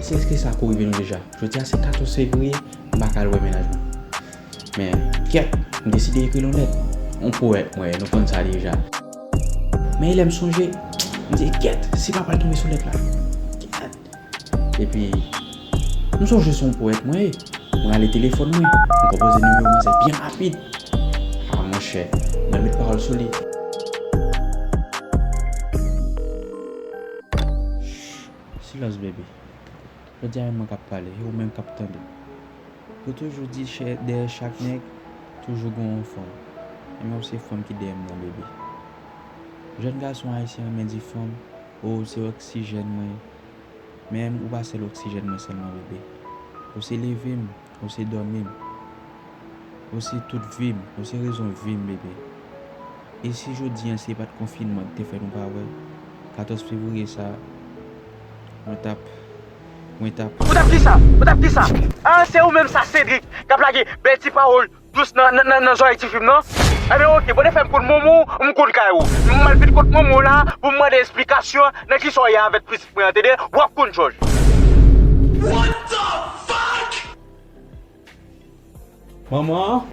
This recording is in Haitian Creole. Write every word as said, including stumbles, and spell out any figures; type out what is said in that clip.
Se èske sa ko rive nou deja? Jodi a se katòz fevriye, m pa ka al wè mennaj mwen. Men, kyèt, m deside ekri l yon lèt. Yon powèt, mwen, nou konn sa deja. Men lè m sonje, m di, kyèt, si m pa pral tonbe sou lèt la. Kyèt. Epi, m sonje se yon powèt mwen ye. Mwen ale telefòn mwen, m konpoze nimewo manzè byen rapid. A, monchè, mwen met pawòl sou li. Silans, bebe. Jodi a menm mwen k ap pale, e ou menm k ap tande. Yo toujou di chè, dèyè chak nèg, toujou gen yon fanm. Ebyen, ou se fanm ki dèyè m nan, bebe. Jèn gason ayisyen renmen di fanm, o, ou se oksijèn mwen. Men ou pa sèl oksijèn mwen sèlman, bebe. Ou se leve m, ou se dòmi m. Ou se tout vi m, ou se rezon vi m, bebe. E si jodi a se pa t konfinman ki te fè nou pa wè, katòz fevriye sa, mwen t ap, mwen t ap. Ou t ap di sa? Ou t ap di sa? A, se ou menm sa, Cédric, k ap lage bèl ti pawòl dous nan, nan, nan, nan zòrèy tifi m nan? Ebyen, oke, bon, fè m konn momo, m konn kay ou. M al vin kot momo la, pou m mande esplikasyon nan kisa w ye avèk pitit mwen an, tande? W ap konn jòj. What the fuck? Manman,